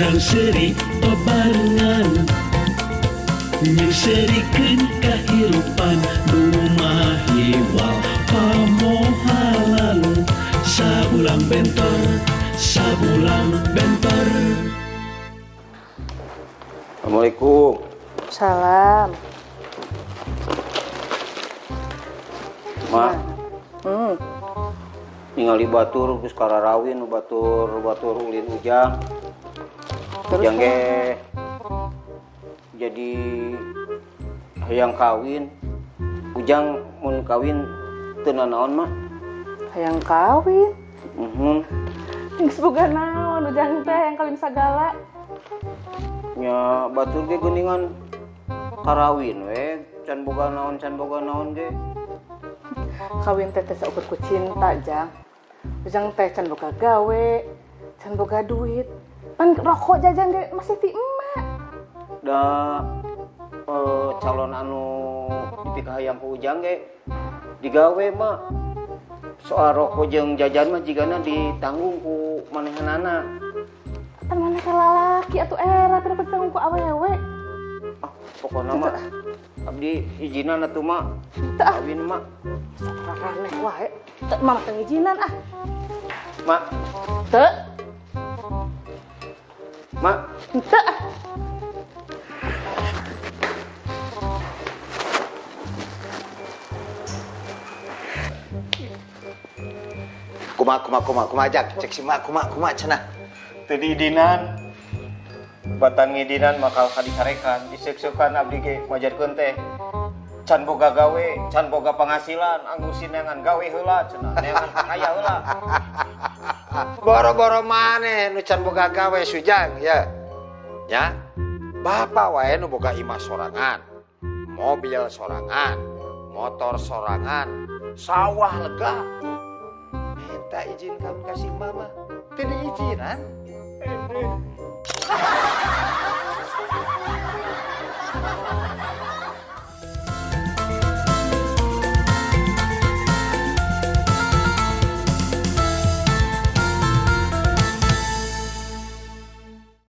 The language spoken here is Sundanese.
Urang seuri babarengan Nyeungseurikeun kahirupan Nu mahiwal pamohalan. Sabulang bentor, sabulang bentor. Assalamualaikum. Salam. Mak. Ningali batur geus kararawin, batur batur ulin Ujang. Terus Ujang ge kumaha? Jadi hayang kawin. Ujang mun kawin teu nanaon, Mak? Hayang kawin? Mhm. Geus boga naon Ujang teh hayang kawin sagala? Nya batur ge geuningan karawin we, can boga naon, can boga naon ge. Kawin teh teh saukur ku cinta, Jang. Ujang teh can boga gawe, can boga duit. Pan rokok jajan ge masih ti emak. Da calon anu dipikahayang ku Ujang ge digawe, Mak. Soal rokok jeung jajan mah jigana ditanggung ku manehanana. Pan maneh teh lalaki atuh era teu dapat ditanggung ku awewe. Ah, pokona mah abdi izinan atuh, Mak. Teu ah. Kawin, Mak. Sok raneh wae. Teu, Mama teu ngijinan ah. Mak. Teu. Mak. Teu ah. Kumaha, kumaha, kumaha, kumaha, Jak? Cek si mak, kumaha, kumaha cenah? Teu diidinan. Batan ngidinan bakal kadicarekan, diseuk-seukan abdi ge majarkeun teh. Can boga gawe, can boga penghasilan, anggusin neangan gawe heula cenah, neangan kaya heula. Boro-boro maneh nu can boga gawe, Sujang, ya. Ya. Bapak wae nu boga imah sorangan, mobil sorangan, motor sorangan, sawah lega. Minta izin kawin ka si mama, teu diizinan.